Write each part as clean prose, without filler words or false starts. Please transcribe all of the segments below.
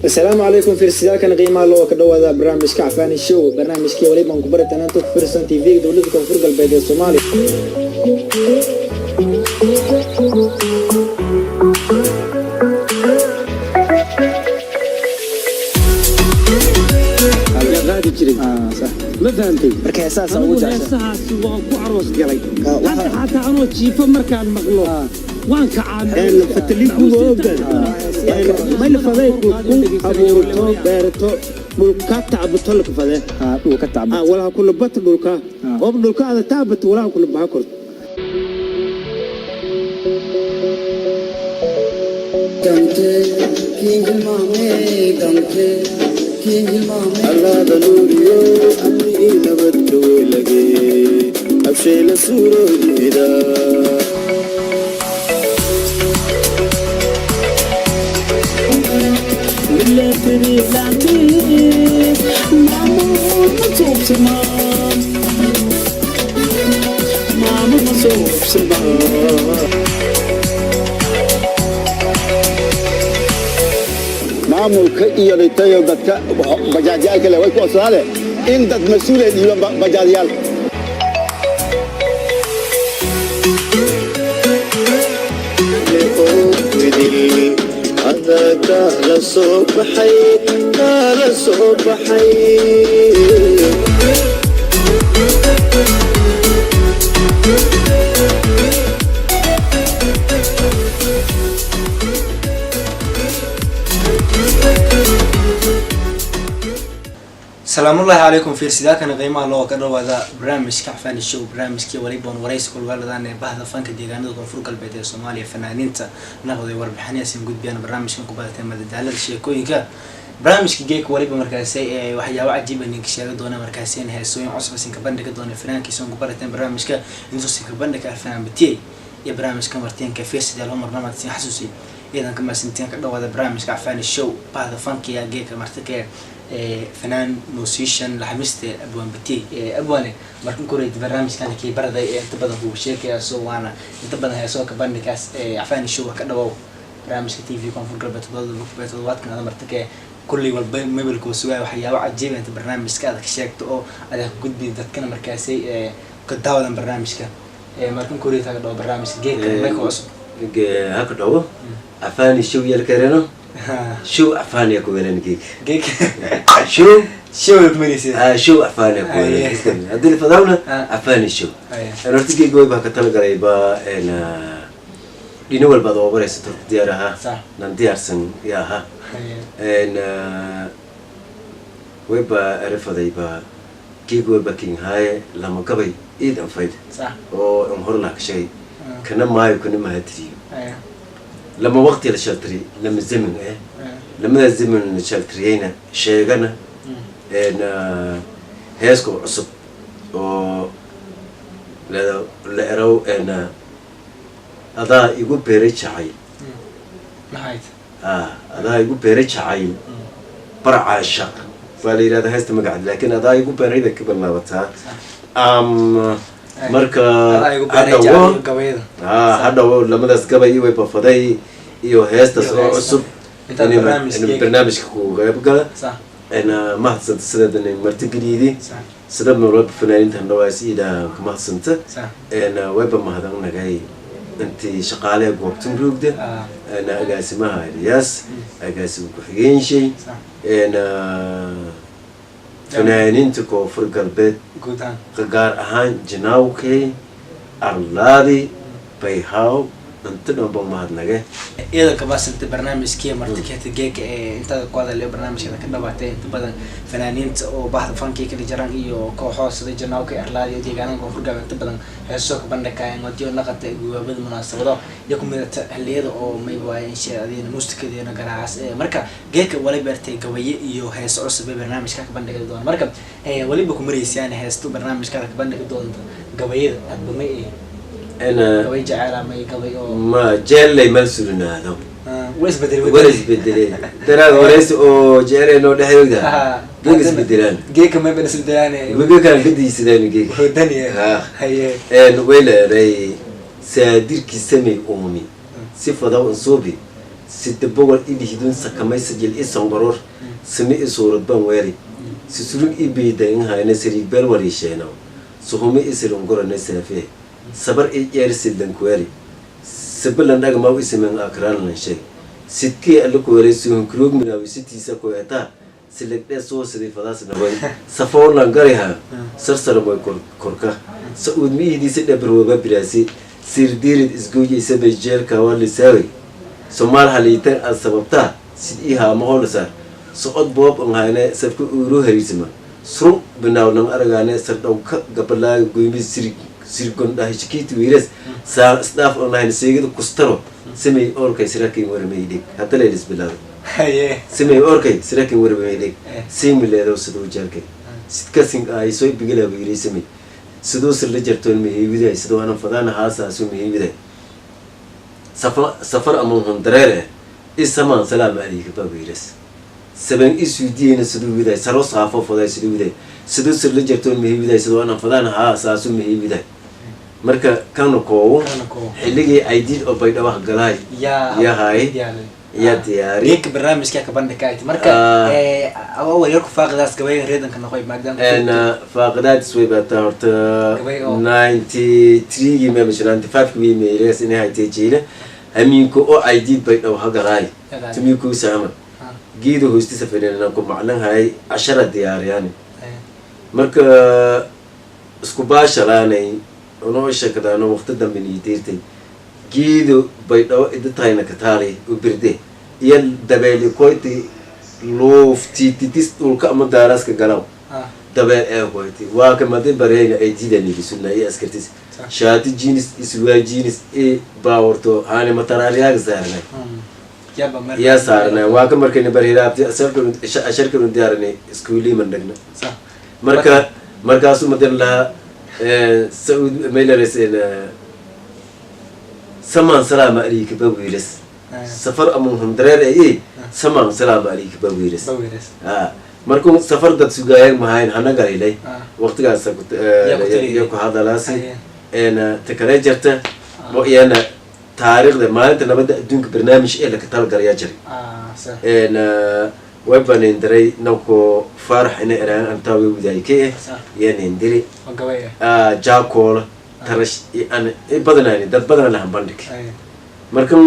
Asalaamu calaykum fiirsayaalkan qiimaha loo ka dhawaada barnaamijka Cafaani Show. Barnaamijkii walibaan ku bari tanaanta ku fiirsan TV dowladda Koonfur Galbeed ee Soomaaliya. Ayaa qaadi jiray, ma fahantay? Marka heesahaas ugu Anigu jecesha? Heesahaasi waan ku aroos galay. Hadda xataa anoo jiifo markaan maqlo waan kacaa. Maylafaday ku abuurto, beerato, dhulka tacbato lakafade. Dhulka tacba. Walaha kula bata dhulka oo dhulka ada tacbato, walaha kula baxa korto. Allaada nuuriyo amni ii nabadka weelage abshayla suuroodiida. Maamulka iyo dhitayo dadka bajaajyaalka leh way ku codsadaane in dad mas-uul ay dhiibaan bajaajyaal. Adaa kaala soo baxay, kaala soo baxay. Salaamullaahi calaykum fiirsidaalkana qiimaha loo ka dhawaada barnaamijka Cafaani Show. Barnaamijkii waliboon waraysi kulweeladaan ee bahda fanka deegaanada Koonfur Galbeed ee Soomaaliya, fanaaniinta naqday warbixinaysan gudbiyaan barnaamijkan ku badatay madadaalada sheekooyinka. Barnaamijka geeka waliba markaasi ee waxyaabo cajiiba ninka sheega doona, markaasi in heesooyin cusub sinka bandhigi doona fanaankiisa ku barateen barnaamijka intuu sinka bandhiga fanaan Batiyey iyo barnaamijka martiinka fiirsidaal homarnamad sin xasuusi ciidanka maasintiin ka dhawaada barnaamijka Cafaani Show. Bahda fankiya geeka martika ee fanaan, musician, laxmiste Abwaan Batiyey. Abwaane, markan koreyd barnaamijkan kii baraday ee inta badan kugu sheekaya so waana inta badan heesoo ka bandhigaas ee Cafaani Show. Ka dhawow barnaamijka TV Koonfur Galbeed toddobaadka toddobaadkan ada martika kulley walba mebelkoo sugaya waxyaabo cajiiba inta barnaamijka aad ka sheegto oo aad ka gudbi dadkana markaasay ee ka daawadan barnaamijka. Markan koreyd ka dhawo barnaamijka geedka mayka cusub. Haka dhawo Afaani Show yalkareno show afaani ku welan geek. Geedka show show kumareysa. Ah, show afaani ku welan haddii la fadawna. Afaani Show horta geeg way baa ka talagalay ba een dhino walba ad obaraysa turka diyaar ahaa nan diyaarsan yaa ahaa een way ba erifaday ba geeg way ba king haaye lama gabay iid anfayd oo in hor lah ka sheegay kana maayo kana mahatiriyo lama waqti la shaltiri lama zaman eh lamada zaman la shaltiriyeyna sheegana een heesko cusub oo la la erow een adaa igu beeray jacayl. Maxayd? Ah, adaa igu beeray jacayl barcaa shaq waa la yidhahdaa heesta magaceed, laakiin adaa igu beerayda ka bilaabataa. Marka adaa igu beeray hadhawo jacayl gabayada. Hadhawo lamadaas gabay way bafaday iyo heestaas iyo oo heesta. Cusub intaad barnaamijka inay barnaamijka ku qayb gala mahadsanta sideedan martigeliydi sida marwalba fanaaniinta dhawaas ida ku mahadsanta wayba mahadnagay intii shaqaale goobtan roogda agaasimaha Eliyaas, agaasima ku-xigeenshey fanaaniinta Koonfur Galbeed guud ahaan, gaar ahaan Janaawkey, Arlaadi, Bayhaw, inta dhanba mahadnage. Ciidanka baasanta barnaamijkii martikeeta geeka ee intaada ku hadalayo barnaamijkada ka dhawaatay inta badan fanaaniinta oo bahda fankii kala jaraan iyo kooxo sida Janaawka, Erlaadi iyo deegaanada Koonfur Galbeed inta badan heeso ka bandhigayaan wadiyo naqata guwaabada munaasabado iyo ku midata xilliyada oo may waaye insha adiina muusikadeena garaacaas. Marka geeka waliba artay gabaye iyo heeso cusub ee barnaamijka ka bandhigi doona. Marka waliba ku mareysaan heesto barnaamijka ka bandhigi doonta gabayada adba may gabay jecela may gabay oo ma jeellay mal surinaado. Way isbedelay. Wala isbedeleen daraad horeysi oo jecelay noo dhexyogda geeg isbedelaan. Geeka may ban isbedelaan. Wegakaan gadiisadaan geeg. Hodaniye. Haye. Way leeday saadirkii samey uumi si fadaw ansuubi. 660 sakamay sajil i songoror sami i suurad ban weeri sisurug i beydain hayna sariigbeel wariisheenaw suhumi i sirungorane saafee sabar i jeer sidankuweeri sabalan dhagmaw isimen akraan sheeg sidkii alla kuweeray suhunkuroog minaawi sitiisa koetaa silegdhee soo siday fadaasnaway safoorlan gariha sarsaramoy korka sa-uud miihidiisa dhabarwooba biraasi sirdiirid isgooya isabay jeelka waa lisaawey somaal haliitan aad sababtaa sid ii haamahoolasaar socod boob anhayne sabka uuro hariisima suru binaawnan aragaane sardhawka gabalaaga goymi sirgondhahishkiiti wiires saa isdhaaf anlahayn seegida kustaro samey orkay sirakin warmaydhig hadda laylis bilaabay samey orkay sirakin warmaydhig siimileedow siduu jeelkay sidkasin aysoy bigilaa wiiray samey siduu sirla jartoon mihiiwiday siduu anan fadaana haasaasu mihiiwiday safar ama hundareer isamaan salaam alayka bawiiras saban isuudiyeyna siduu widay saro saafo faday siduu widay siduu sirla jartoon mihiiwiday siduu anan fadaana haasaasu mihiiwiday marka kana koowo xilligii aydiid oo baydhawax galaay yahay yaa diyaari geedka barnaamijka ka bandhigay marka awal yarku faaqidaas gabayga reedanka noqoy maadaama faaqidaadis way baataa horta 93 gii meemisha 95 gii meeres inay haytay jiile amiinko oo aydiid baydhaw hagalaay tumiikuu saama geedo hoostisa fadhiinana ku maclan hayay cashara diyaariyaan marka isku baashalaanay unoo sheekadaano waqti dambe niideertay geedo baydhabo iditayna kataalay u birde iyo dabeeli koyti luuftiitidis dhulka ama daaraska galaw dabeel ee koyti waa ka madi bareyna ay diidanilisunna iyo askartis shaati jiinis iswaa jiinis i baawarto haani mataraariyaaga saaranay yaa saaranay waa ka markayna barhiraabti asharkanu diyaaranay iskuuliiman dhagna marka markaasu madan lahaa saud maylares samaan salaama alayka bawiiras safar ama hundareer ay samaan salaama alayka bawiiras markuu safar dad sugaayag mahayn hana galilay waqtigaas iyo ku hadalaasi takale jarta oo iyana taariikhda maalinta nabadda adduunka barnaamij ee laka talagalayaa jiray way baneendiray nanko faarax ina eraan antaa way wadaayke eh iyanendiri jaakoola tarash badanaan dad badanaa lahan bandhig markan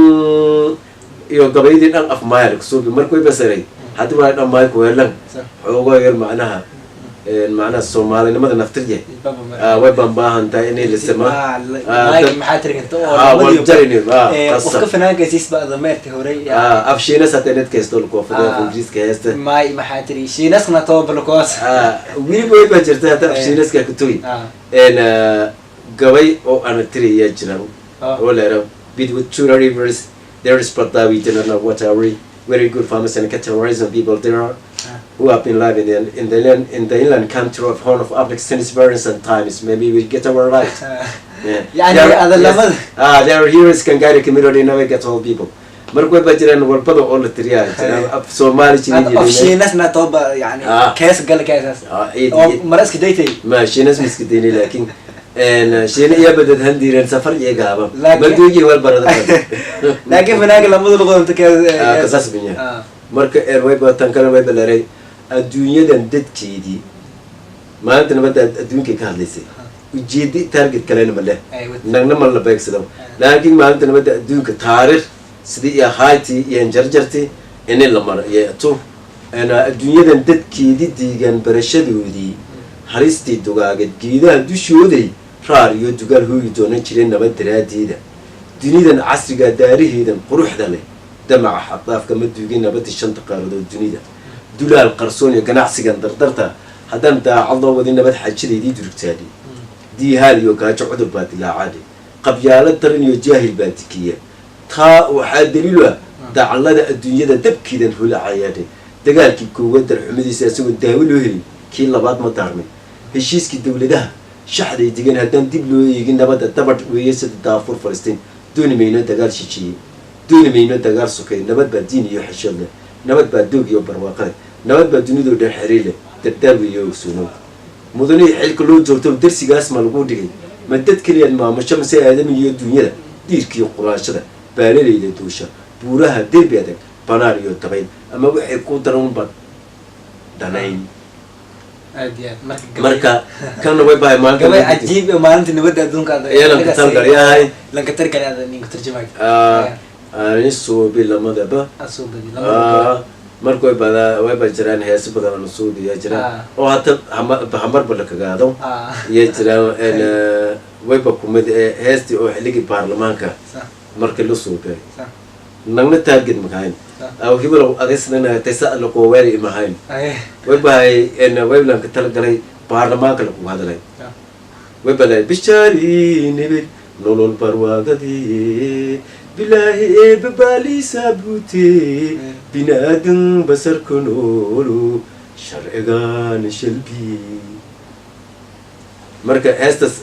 iyo gabayadii dhan af maaya lakasuubi marka way basaray haddi waa dhan maay kuweelan xoogo yar macnaha macnaha soomaalinimada naftirje way bambaahantahay inay lisama qofka fanaanka siisba adameerta horey af shiinas hata nedkaysto lakoofada af ingiriiska heesta may maxaa tiri shiinaskana tobabalkoos weliba way baa jirta hata af shiinaska kutoy gabay oo ana tiriyaa jiraan oo leera between two rivers there is but we do not know what are very good farmers and cattle raising people there are who have been living in the inland country of Horn of Africa since various times. Maybe we get our right. Yeah. There are heroes can guide a community navigate all people. Marka way bajireen walbada oo la tiriyaa jiraan Soomaali jirin shiinasna toba yani kees gal keesas oo maraska daytay ma shiinas miska daynay laakiin shiina iyo badad handiireen safar iyo gaaba maduugi wal barada laakiin fanaaga lamada luqoonta kasaas binya marka way tan kale way balaray adduunyadan dadkeedii maalinta nabadda adduunkay ka hadlaysay ujeedi target kalena ma leh nagna ma la beegsado laakiin maalinta nabadda adduunka taariikh sidii iyo ahaatii iyo jarjartii inay la maro iyo tu adduunyadan dadkeedii deegaan barashadoodii halistii dugaagad geedaha dushooday raar iyo dugaal hooyi doonan jireen nabad daraaddeeda dunidan casriga daaraheedan quruxda leh damaca xaddaafka ma duugin nabadii shanta qaaradood dunida dulaal qarsoon iyo ganacsigan dardarta haddaan daacad loo wadin nabad xajadeydii durugtaadhi diihaal iyo gaajo cudur baa dilaacaadhi qabyaalo daran iyo jaahil baa dikiya taa waxaa daliilu ah dacallada adduunyada dabkiidan hulacayaadhe dagaalkii koowaad darxumadiisa isagoo daawo loo helin kii labaad ma daarmay heshiiskii dowladaha shaxday degan haddaan dib loo eegin nabadda dabadh weeye sida daafur falastiin dooni mayno dagaal shisheeye dooni mayno dagaal sokay nabad baa diin iyo xishood leh nabad baa doog iyo barwaaqo leh nabad baa dunidoo dhan xiriir leh dardaar weeye ogsoonow mudanihii xilka loo joogto darsigaas ma lagu dhigay ma dad keliyaad maamusho mase aadami iyo dunyada diirkiiyo quraashada baalalayda duusha Buuraha derbi adag, banaar iyo dabayl, ama waxay ku daranba danayn. Aad iyo aad. Marka Marka kana way bahay maalinta gabay cajiib ee maalinta nabadda adduunka aad Ee, lanka talgalyahay. Lanka targal aad ninka tarjumay. Ani suubi lamadaba. Asoo badi lamada. Marka way badaa, way ba jiraan heeso badan aan suubiya jiraan oo hata hamarba la kagaado iyo jiraan. Wayba kumid heestii oo xilligii baarlamaanka markii la suubay nagna target makahayn aw hibilow adaysnana taysa lakuweeri imahayn. Way bahay waylanka talagalay baarlamaanka lakugu hadalay. Way balay bishaari nibid nolol barwaagadii bilaahi eebabaaliisa buute binaadan basarku noolu sharcigan shalbi. Marka heestas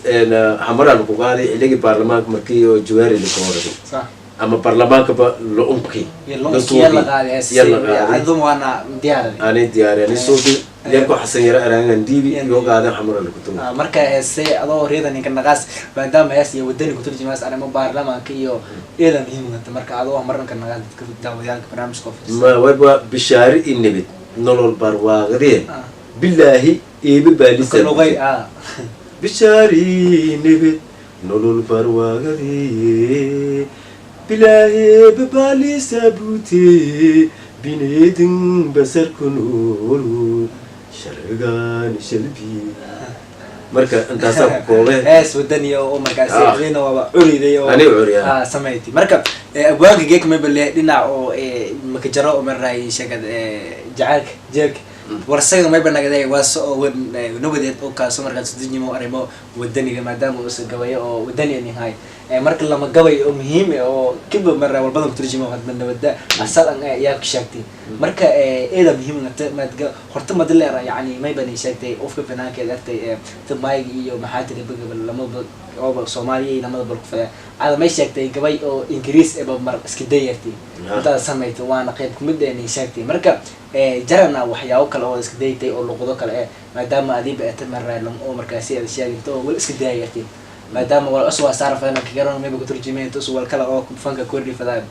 hamaraa lagu qaaday xilligii baarlamaanka markii oo jawaari laga horaday ama baarlamaankaba la unki. Iyo loonkiya la qaaday hees. Ya la qaaday. Adum waana diyaaraday. Ani diyaari, ani suubi yarko Xasan Yara araangan diibi iyo qaadan xamara lagu tumo. Marka heese adoo reeda ninka naqaas maadaama hees iyo wadani ku turjumaas arrimo baarlamaanka iyo eeda muhiim u marka adoo marnka naqaas dadka daawadayaalka barnaamijka office. Ma wayba bishaari i nibid nolol barwaaqdee bilaahi eebe baalisa luqay bishaari nibid nolol barwaaqadee bilaahi eebe baalisa buute bineedin basarku noolu sharcigan shalbi. Marka intaasaa ku koobe. Hees wadani oo markaasi adina waaba curiday oo Ani curiya. Samayti. Marka abwaanka geek mabale dhinac oo makajaro oo maray sheegad jacaylka jeelka warsaga mayba nagaday waa soo nabadeed oo kaaso markaas dujimo arrimo wadaniga maadaama uu gabayo oo wadani aan yahay. Marka lama gabay oo muhiim ah oo kiba mara walbadan ku turjimo hadba nabada asal an ayaa ku sheegtay. Marka eeda muhiim ngata madga horta madleera yani mayba ni sheegtay qofka fanaanka ee artay tamayg iyo maxaa tiri bagabal lama oo Soomaaliya iyo lamada bal ku faa ada may sheegtay gabay oo Ingiriis ee mar iska dayartay intaad samaytay waana qayb kumid ee ni sheegtay. Marka jarana waxyaabo kale oo iska daytay oo luqado kale maadaama adiba ee tamaraalam oo markaasi aad sheegto oo wal iska dayartay maadaama wal uswa saar fadlan ka garan mayba ku turjumeen tus wal kale oo fanka kordhi fadaan.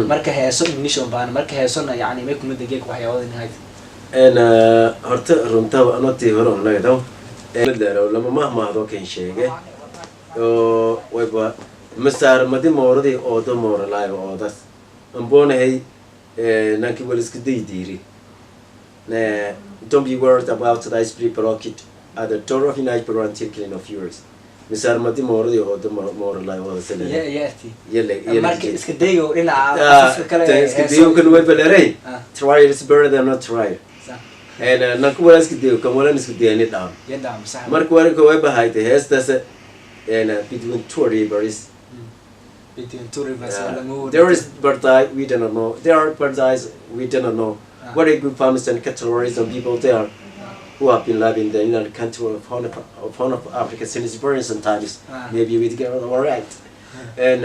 Marka heeso English oo baan marka heesona yani may kumid geek waxyaabada nihayd. En horta runtaa anotii hore unagadaw lama mahmaahdo kan sheege oo wayba masaarmadi mooradii oodo mooralaayo oodas ambonahay nanki wal iska daydiiri. Don't be worried about the ice rocket at the door of United until clean of yours. Misaarmadi mooradii oodo mooralaayo oodas. Ya yaarti. Yele. Marka iska dayo dhinaca afka kale. Iska dayo kan way baleeray. Try is better than not try. En nanka wala iska dayo kan wala iska dayani dhaam. Yadam sax. Marka warka way bahaytay heestaas en between two rivers. Between two rivers wala mo. There is bird eye we do not know, there are bird eyes we do not know. What a good farmers and cattle raising people there who have been living in the inland country of Horn of Africa since very some times. Maybe we get all right. And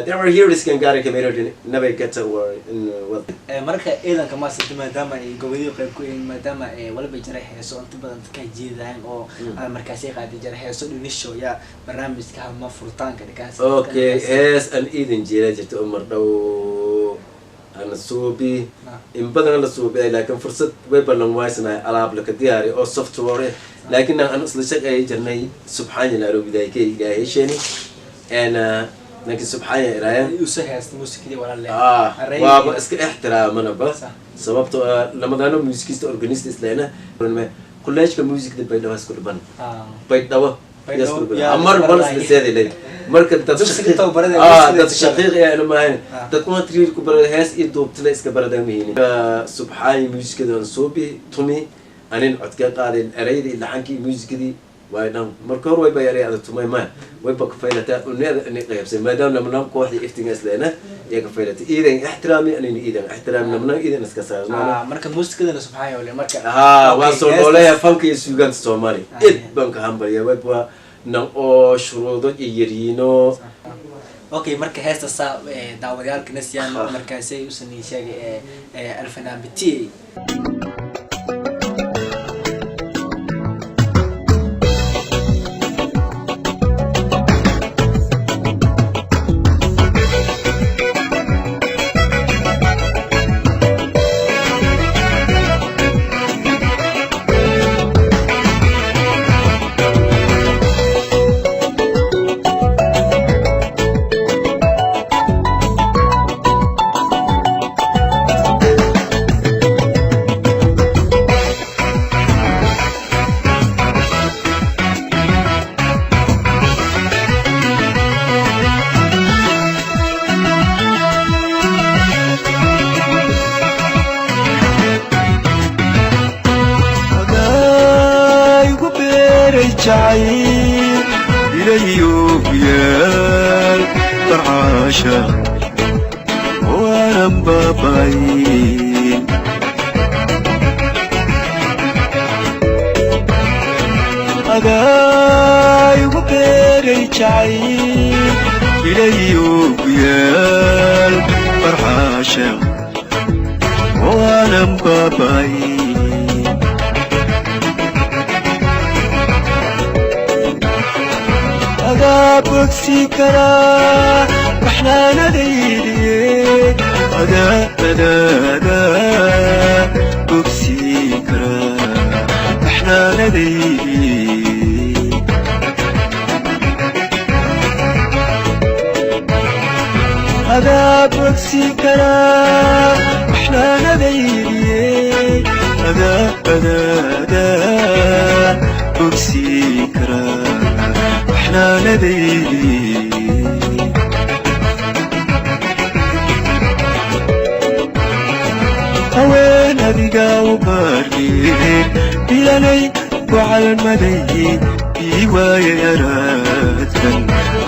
there were here can got committed never get or in what. Marka ciidanka maasirta maadaama ay gobadiyo qayb ku yihiin maadaama ay walba jira heeso inta badan ka jiidayaan oo markaasi qaaday jira heeso dhinisho ya barnaamijka halma furitaanka dhikaas. Okay, hees an iidin jeeda jirta oo mar dhow ana suubi in badan la suubi, laakiin fursad way ballan waysanahay alaab laka diyaari oo software, laakiin aan isla shaqeeyay jirnay subxaan nairobi daayke ilaahay sheeni en laakiin subxaan ilaahay usa heesta muusikadii walaale. Waaba iska ixtiraamanaba sababtoo ah lamadano muusikista organist islehna kolleejka muusikda Baydhabo isku dhiban Baydhabo amar mar isla seedilay. Marka dad Dugsiga tababarada dad shaqiiq ee aanu maahayn dadkuna triirku barada hees iyo duubtila iska barada muhiin. Subxaani muusikada suubi tumi anin codka qaaday erayadii iyo laxankii muusikadii way dhan. Marka hore wayba yaray ada tumay maya wayba ka faylataa uneeda inay qaybsay maadaama lamanaan kooxdii iftinga isleena iyo ka faylatay iidan ixtiraami anina iidan ixtiraami lamanaan iidan iska saarnaa. Marka muusikadana subxaan wale marka. Ha, waa soo nooleeya fanka iyo suugaanta Soomaali id baan ka hambalya wayba nan oo shuruudo iyo yariino. Okay, marka heesta saa daawadayaalka nasiyaan markaasay usan sheegay alfanaan biti. Jacayl ilayugyal barcaasha waanan baabayn. Adaa igu beeray jacayl ilayugyal barcaasha waanan baabayn. Adaa bogsi karaa baxnaanadaydiye, adaa adaa adaa bogsi karaa baxnaanadaydiye. Adaa bogsi karaa baxnaanadaydiye, adaa adaa adaa bogsi karaa baxnaanadaydiye. Haween adiga u baargeen bilanay ku calmaday ii waayay araadkan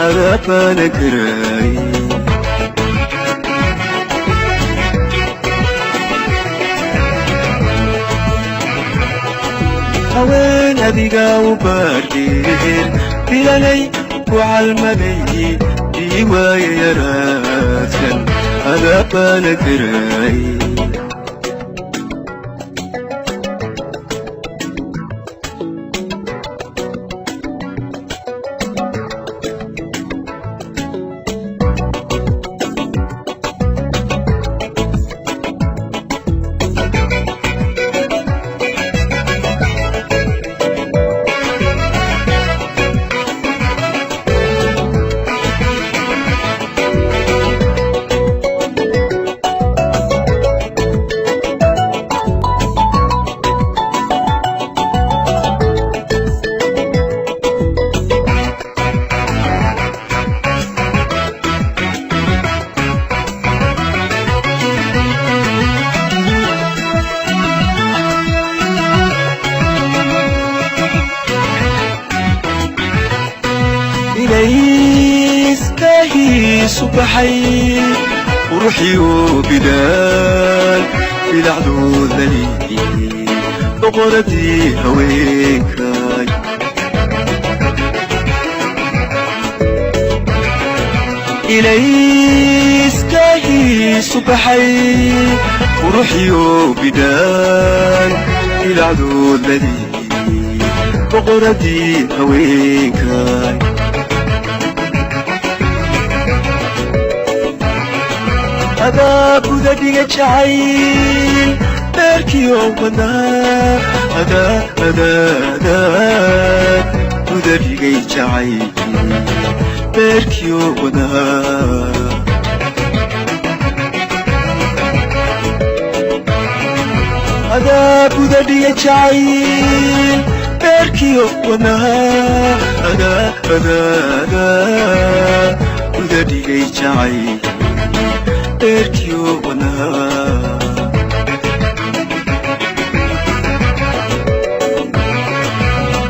adabaana karaay. Haween adiga u baargeen bilanay ku calmaday ii waayay araadkan adabaana karaay. Ilayskahiisu baxay quruxiyo bidaal bilacdoodali boqoradii haweenkay. Ilayskahiisu baxay quruxiyo bidaal bilacdoodali boqoradii haweenkay. Adaa budadhiga jacayl beerkiyo wadnaa, adaa adaa adaa budadhigay jacayl beerkiyo wadnaa. Adaa budadhiga jacayl beerkiyo wadnaa, adaa adaa adaa budadhigay jacayl beerkiyo wadnaa.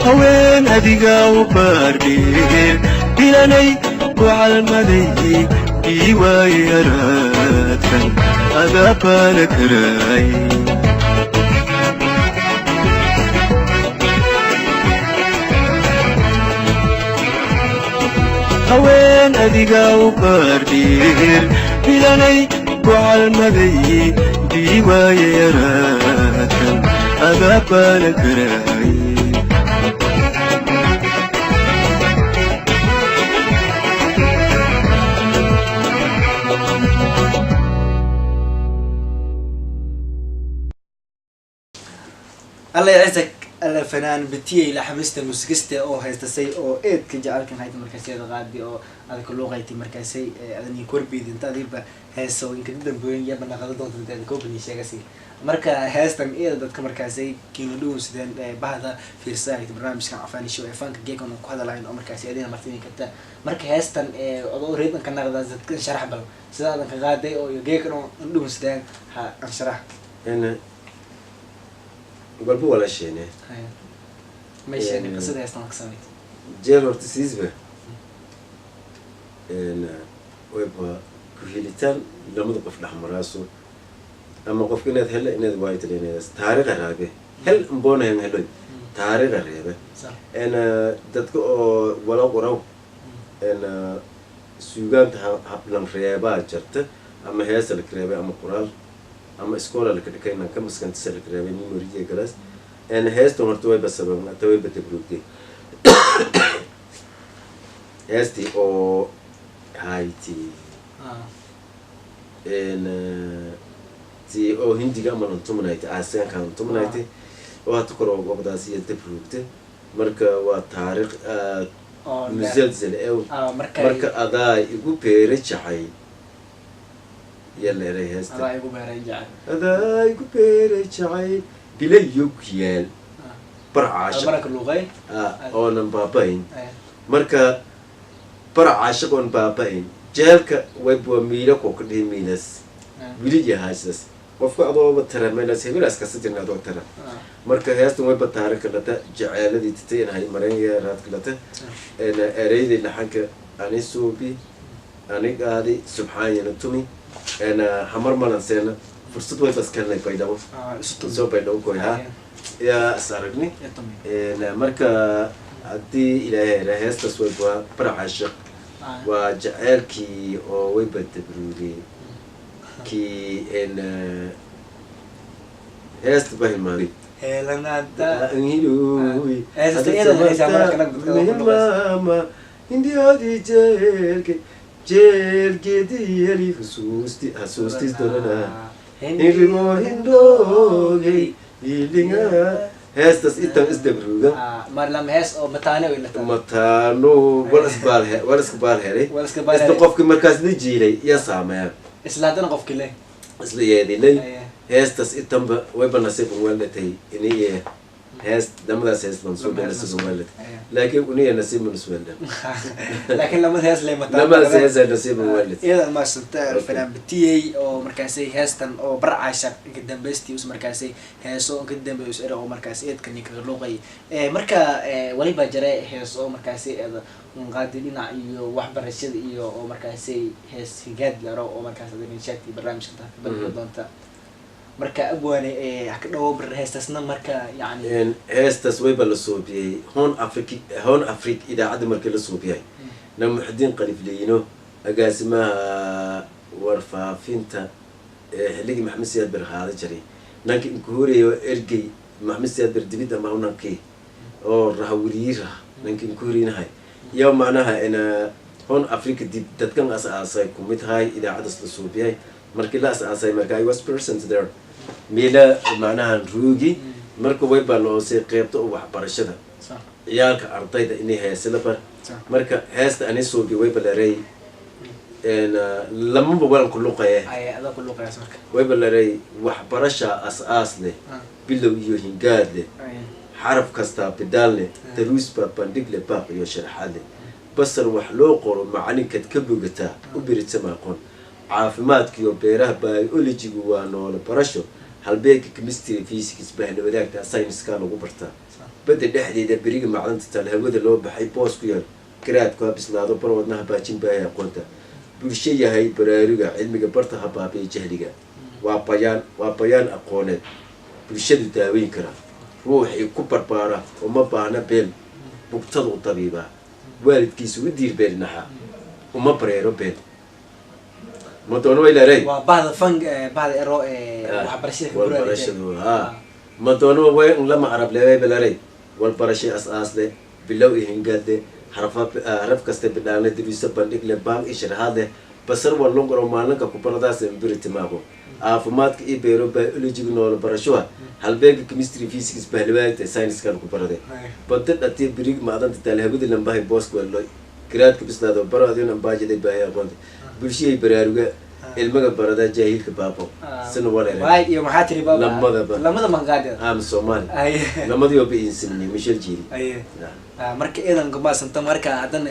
Haween adiga u baardheer bilanay ku calmaday ii waayay araadkan adabaana karaay. Haween adiga u baardheer bilanay ku calmaday ii waayay araadkan adabaana karaay. Alla yacizak alla fanaan bitiyey laxamista muusikista oo haystasay oo eedka jecelkan hayta markaasiyada qaadi oo adaka luuqayti markaasay adan korbiid inta adiba heeso inka dambeyn yaba naqada doonta inta company sheegasi. Marka heestan iyada dadka markaasay kiina dhuun sideen bahda fiirsa hayta barnaamijkan Cafaani Show ee fanka geekan oo ku hadalayn oo markaasi adina martini karta. Marka heestan adoo reedan ka naqda dadka sharax bal sida adan ka qaaday oo iyo geekan oo dhuun sideen ha an sharax. Ina walba walaasheene. Haya. Meesha qisada heestan ka sameyd. Jeel horta siisba wayba ku helitaan lamada qof dhexmaraaso ama qofka inaad helo inaad waaytalenadas taariikha raabe hel mbonahan heloy taariikha reebe. Dadka oo wala qoraw suugaanta hablan reebaa jarta ama heesa laka reebay ama qoraal ama iskoola laka dhikaynan ka maskantisa laka reebay memoriya galaas. Heestan horta wayba sababnata wayba tabrugtay heestii oo hayti ti oo hindiga ama lantumanayta aasiyaanka lantumanayta oo hata kor oo gobdaas iyo tabrugta. Marka waa taariikh aad musalsal ew. Marka adaa igu beera jacay yaleeray heesta adaa igu beera jacay bilayo ku yaal bar caashiq oonan baabayn. Marka bar caashiq oon baabayn jeelka wayba miila koo ka dhihi miilas wili yahaasas qofka adooba tara meelas hebelaas kasa jirna adoo tara. Marka heestan wayba taariikh kalata jaceeladii tatay in hay mareen raad kalata ereydii laxanka ani suubi ani qaadi subxaanyana tumi hamar malanseena fursad way baskalnay baydhabo soo baydhabo koy ha yaa is aragni. Marka haddii ilaahay heestaas wayba bar caashiq waa jaceelkii oo wayba dabruugay kii heesta bahilmaamay hilmaama hindiyoodii jeelke jeelgeediyeli xusuusti xasuustis dorana hinrimo hindhoogay hilinga heestas itan isdabruuga mataano wal iska baal helay isla qofkii markaas la jiilay iya saameeya isla yeedilay heestas itanba wayba nasiib unwelatay iniye hees lamadaas hees baan soo nasiib unwelatay laakiin uniya nasiib manuswelda laakiin lamada hees lay mataa lamadaas hees nasiib unwelatay. Iyada maasanta fanaan batiyey oo markaasay heestan oo bar caashaq inka dambeystii us markaasay heeso inka dambeey us era oo markaas eedka ninkaga luuqay. Marka waliba jare hees oo markaasay eeda unqaadi dhinac iyo waxbarashada iyo oo markaasay hees higaad laro oo markaas adaninshaagtii barnaamijka taaka doonta. Marka abwaane haka dhawo bar heestasna marka yani heestas wayba la suubiyey Horn Africa Horn Africa idaacadda markii la suubiyay na Muxudiin Qalifleyno agaasimaha warfaafinta xilligii Maxamed Siyaad bar qaada jiray nanka inku horeeyo ergey Maxamed Siyaad bar dibid ama nankii oo rahawiriira nanka inku horeynahay iyo macnaha ina Horn Africa dib dadkan as-aasay kumid hay idaacaddas la suubiyay markii la as-aasay marka I was present there meela macnaha ruugi. Marka wayba loosay qeybta oo waxbarashada ciyaalka ardayda inay heese la bar. Marka heesta ani suubi wayba larey lamaba walan ku luqaye wayba larey waxbarasha as-aas leh bilow iyo hingaad leh xaraf kastaa bidaal leh daruus baa bandhig leh baaq iyo sharaxaad leh basar wax loo qoro macalinkaad ka bogataa u biritama aqoon caafimaadkiiyo beeraha biologigu waa noole barasho halbeegka chemistry physics bahla wadaagta science-ka lagu bartaa badda dhexdeeda beriga macdanta taal hawada loo baxay boos ku yaal garaadku ha bislaado bar wadnaha baajin baaya aqoonta bulsho yahay baraaruga cilmiga barta ha baabiya jahliga waa bayaan aqooneed bulshadu daaweyn kara ruuxii ku barbaara uma baahna beel bugtadu dabiibaa waalidkiisu u diir beelinaxaa uma bareero beel madoono way leeray waa bahda fang bahda ero waxbarashada ha madoono way lama arab leeway balaray wal barashay as-aas leh bilow iyo hingaad leh haraf kasta bidhaanle dibiso bandhig leh baaq iyo sharaxaad leh basar waa longoro maalinka kubaradaas biri timaaqo caafimaadka iyo beero biologiga noole barashoha halbeega chemistry physics bahlawaaga science-kan ku barade badda dhatiya birig macdanta taalhabada lambahay booska waa garaadka bislaado baro adin ambaajaday baahay aqoonta bulshiyay baraaruga ilmaga barada jaahilka baabo sina waleer iyo maxaa tiri baaba lamadaba lamada mangaadi am Soomaali lamadii oo biinsinni Michel Jiri marka iidan gumaasanta marka haddana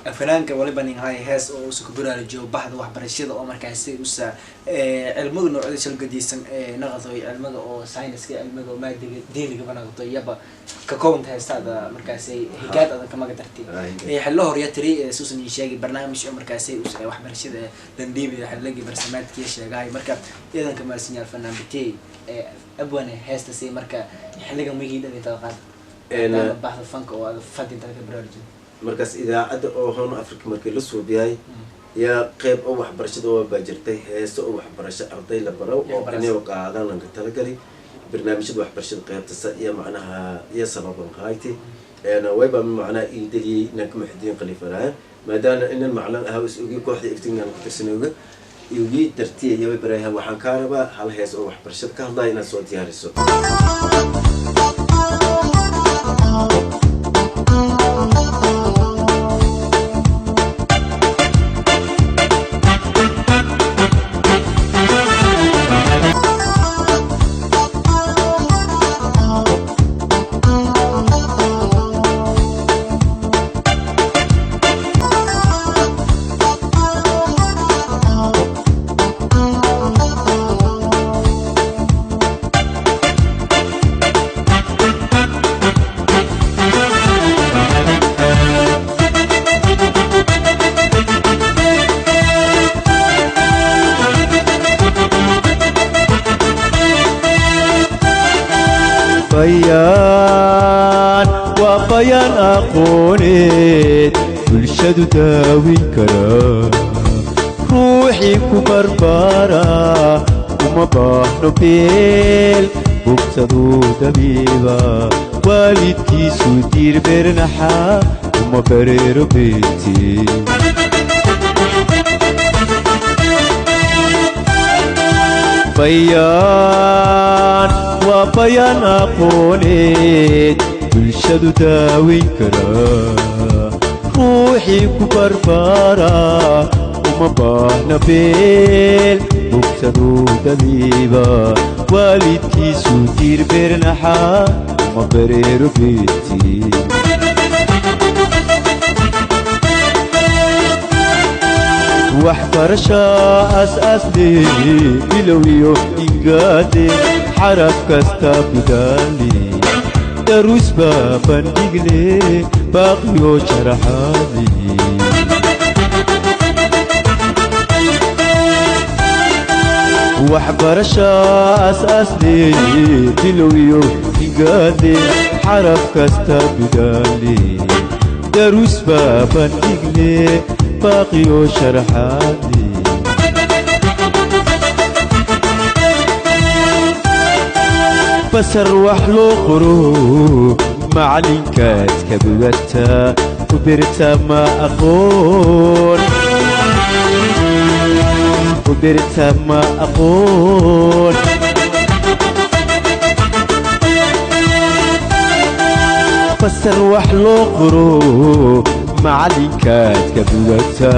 Fanaanka waliba nin hay hees oo usa ku baraarujiyo baxda waxbarashada oo markaasi usa cilmiga noocyada shalgadiisan ee naqadoy cilmiga oo sayniska, cilmiga oo maadiga, diinigaba naqdo iyaba ka koobanta heestaada markaasi higaad adan kamaga dartay. Xillo horya tiri suusan ii sheegay barnaamij oo markaasi usa waxbarashada dandhiibi xillagii barsamaadkii sheegahay. Marka ciidanka maasinyaal fanaan bitey abwane heestasi marka xilliga migii dhan inta qaad baxda fanka oo aad fadinta ka baraarujiyo. Markaas idaacadda oo Horn Africa markii la suubiyay yaa qeyb oo waxbarashada oo baa jirtay, heeso oo waxbarasho arday la baro oo inay qaadaan lanka talagali barnaamijyada waxbarashada qeybtasa iyo macnaha iyo sababan qayti wayba macnaha ii daliyey nanka Muxudiin Khaliifaraha, maadaama inan maclan ahaa is ogi kooxda iftiingan ku tirsanooga igi dartiya iyo way barayaha waxaan kaa rabaa hal hees oo waxbarashada ka hadlaya inaad soo diyaariso. Bayaan waa bayaan aqooneed bulshadu daawin kara, ruuxii ku barbaara uma baahno beel bogsaduu dabiiba, waalidkiisu diirbernaxa uma bareero beenti. Bayaan waa bayaan aqooneed bulshadu daawin kara, ruuxii ku barbaara uma baahna beel bogsaduu dabiiba, waalidkiisu diirbernaxa uma bareero beenti. Waxbarasha aas-aasle bilow iyo ingaade xaraf kasta budaale daruus baa bandhigle baaqiyo sharaxaade. Waxbarasha aas-aasle bilow iyo ingaade xaraf kasta budaale daruus baa bandhigle baaqiyo sharaxaade. Basar wax loo qoro macalinkaad ka bugata ku birta ma aqoon, ku birta ma aqoon. Basar wax loo qoro macalinkaad ka bugata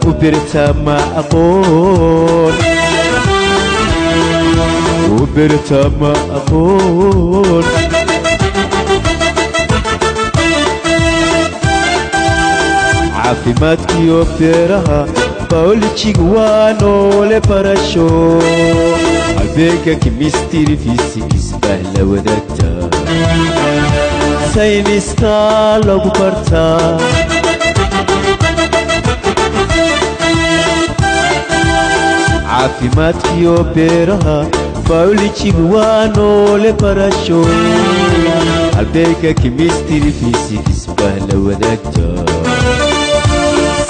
u birta ma aqoon, u birta ma aqoon. Caafimaadkiyo beeraha biolojiga waa noole barasho, halbeega kimistiri fisikis baa la wadaagtaa, sayniska lagu bartaa. Caafimaadkiyo beeraha biolojiga waa noole barasho, halbeega kimistiri fisikis baa la wadaagtaa,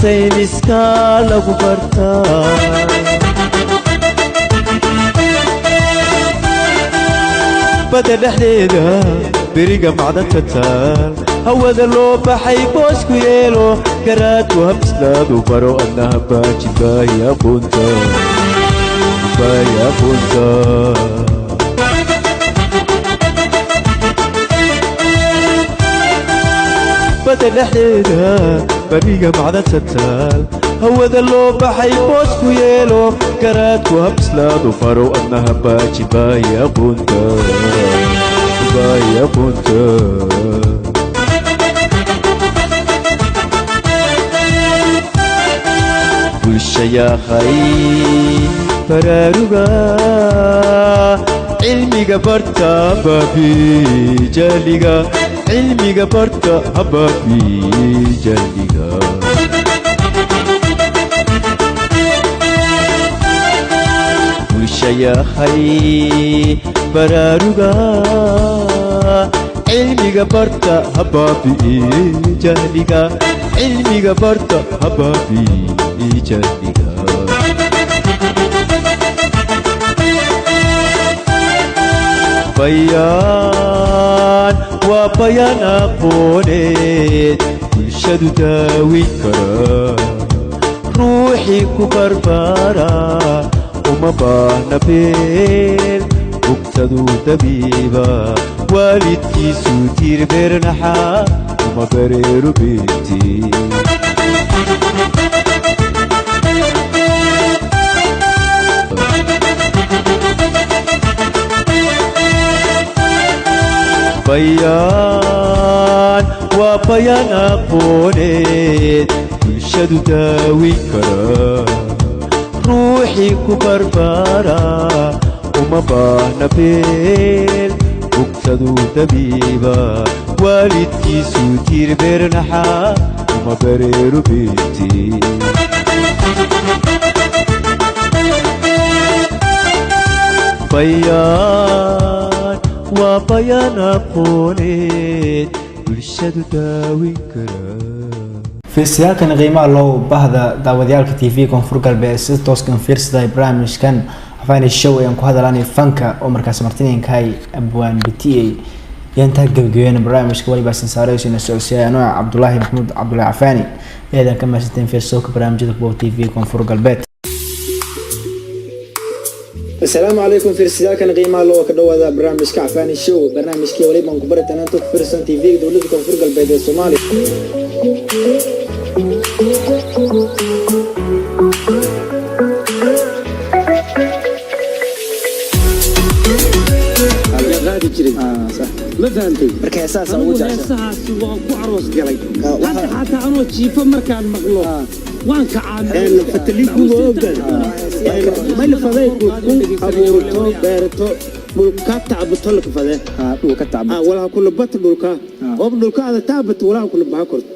sayniska lagu bartaa. Badda dhexdeeda beriga macdanta taal hawada loo baxay boosku yeelo garaadku habislaadu baro adna habaaji baahi aqoonta baahi aqoonta. Badda dhexdeeda beriga macdanta taal hawada loo baxay boosku yeelo garaadku habislaadu baro adna habaaji baahi aqoonta baahi aqoonta. Bulshayahay baraaruga, cilmiga barta, habaabi jahliga. Cilmiga barta, habaabi jahliga. Bulshayahay baraaruga, cilmiga barta, habaabi jahliga. Cilmiga barta, habaabi jahliga. Bayaan waa bayaan aqooneed, bulshadu daawin kara, ruuxii ku barbaara uma baahna beel. Bugtaduu dabiiba, waalidkiisuu tiir beernaxa, uma bareero beenti. Bayaan waa bayaan aqooneed, bulshadu daawin kara, ruuxii ku barbaara uma baahna beel. Bugtaduu dabiiba, waalidkiisuu tiir beernaxa, uma bareero beenti. Bayaan waa bayaan aqooneed, bulshadu daawin kara. Fiirsayaalkan qiimaha loo bahda daawadayaalka TV Koonfur Galbeed sida tooskan fiirsada barnaamijkan Xafaani Show ayaan ku hadalaanay fanka oo markaas martininkahay abwaan BTA yantaa gabagabeyn barnaamijka. Waliba sinsaareysiina socodsiiyay anoo Cabdulaahi Maxamuud Cabdulaahi Cafaani. Eedan ka mahadsanteen fiirsooka barnaamijyada kuwa TV Koonfur Galbeed. Asalaamu calaykum fiirsayaalkan qiimaha loo, ka dhawaada barnaamijka Cafaani Show. Barnaamijkii waliba aan ku baratanaan ku fiirsan TV dowladda Koonfur Galbeed ee Soomaaliya. Yaa qaadi jiray, ma fahantay? Marka heesahaas ugu Anigu jeceshahay? Heesahaasi waan ku aroos galay. Hadda xataa anoo jiifo markaan maqlo waan kacaa. Mayla faday ku abuurto, beerato, dhulka tacbato laka fade. Dhulka tacba. Walaha kula bata dhulka oo dhulka ada tacbato, walaha kula baha korto.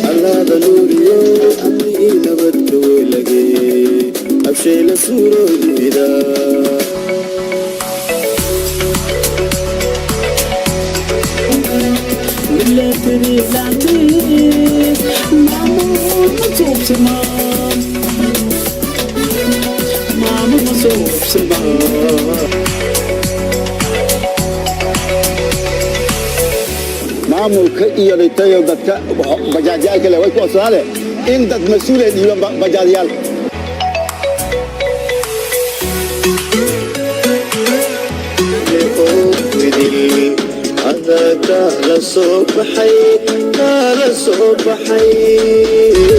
Allaada nuuriyo amni ii nabadka weylage abshayla suuroodiida. Maamulka iyo dhitayo dadka bajaajyaalka leh way ku codsadaane in dad mas-uul ay dhiibaan bajaadyaal. Kaala soo baxay, kaala soo baxay.